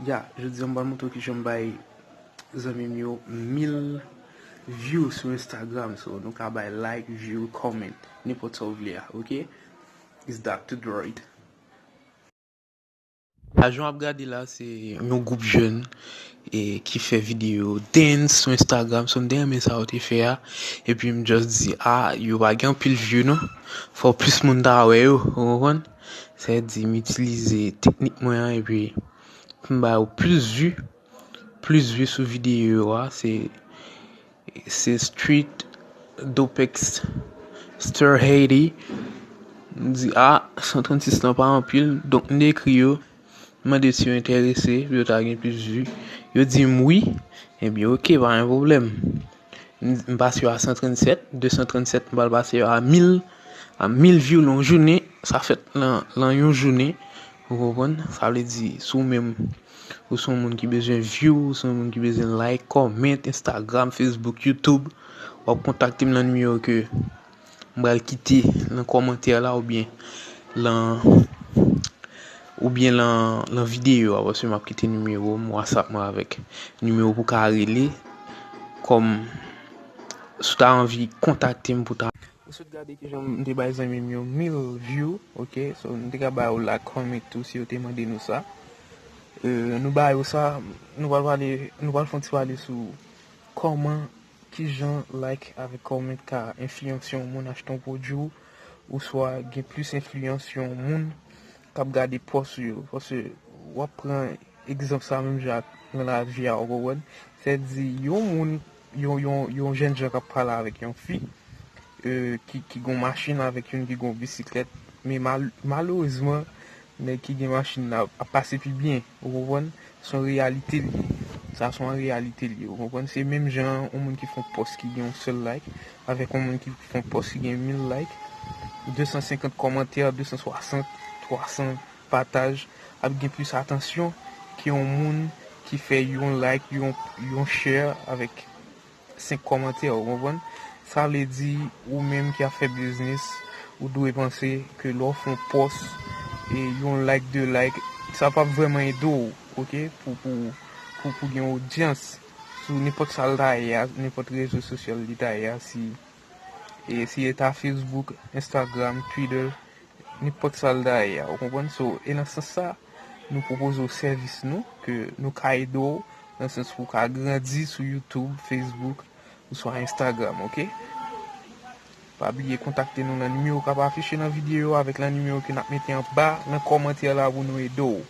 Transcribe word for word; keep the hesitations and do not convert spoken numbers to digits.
Ya, jodi a m pral montre w kijan m bay zanmi m yo mil view sou Instagram. So, nou ka bay like, view, comment, nenpòt sa w vle a, oke? Is that to droid? La, jan w ap gade la, se yon gwoup jèn e ki fè videyo dance sou Instagram. So, m te renmen sa yo te fè a. Epi m just di, ah, yo pa gen anpil view non. Fò plis moun ta wè yo, ou konprann? Sa vle di, m itilize teknik mwen an epi pou m ba yo plis vi, plis vi sou videyo yo a, se, se Street Dopex Star Haiti. M di, ah, san trannsis lan pa anpil, donk m te ekri yo, m mande si yo enterese, pou yo ta gen plis vi. Yo di m wi, ebyen oke, pa gen pwoblèm. M, m pase yo a san trannsèt, de san trannsèt, m pral pase yo a mil, a mil view nan yon jounen, sa fèt nan, nan yon jounen, ou konprann? Sa vle di, si w menm, ou se yon moun ki bezwen view, ou se yon moun ki bezwen like, comment, Instagram, Facebook, YouTube, w ap kontakte m nan nimewo ke m pral kite nan kòmantè la oubyen lan, oubyen lan, lan videyo a, paske m ap kite nimewo m, WhatsApp mwen avèk nimewo pou ka rele, kòm si w ta anvi kontakte m pou ta. Ou sot gade kijan m te bay zanmi m yo mil view, oke? So, nou te ka ba yo like, comment tou si yo te mande nou sa. Euh, nou ba yo sa, nou pral pale, nou pral fè yon ti pale sou kòman, kijan like avèk comment ka enfliyanse yon moun achte yon pwodui w, oswa gen plis enfliyans yon moun k ap gade pòs ou yo. Paske w ap pran egzanp sa menm jan ak nan lavi a, ou konprann? Sètadi, yon moun, yon, yon, yon jènjan k ap pale avèk yon fi, euh, ki, ki gon machin avèk youn ki gon bisiklèt, men mal-, malerezman, nèg ki gen machin nan ap pase pi byen, ou konprann? Se yon reyalite l ye. Sa se yon reyalite l ye, ou konprann? Se menm jan yon moun ki fè yon pòs ki gen yon sèl like, avèk yon moun ki fè yon pòs ki gen mil like, de san senkant kòmantè, de san swasant, twa san pataj, ap gen plis atansyon ke yon moun ki fè yon like, yon, yon share avèk senk kòmantè, ou konprann? Sa vle di, ou menm ki ap fè biznis, ou dwe panse ke lè w fè yon pòs, e yon like, de like, sa p ap vrèman ede w, oke? Pou, pou, pou, pou gen odyans sou nenpòt sa l ta ye a, nenpòt rezo sosyal li ta ye a, si, e si e ta Facebook, Instagram, Twitter, nenpòt sa l ta ye a, ou konprann? So, e nan sans sa, nou pwopoze w sèvis nou, ke nou ka ede w, nan sans pou w ka grandi sou YouTube, Facebook, oswa Instagram, oke? Pa bliye kontakte nou nan nimewo k ap afiche nan videyo avèk nan nimewo ke n ap mete anba nan kòmantè la pou nou ede w.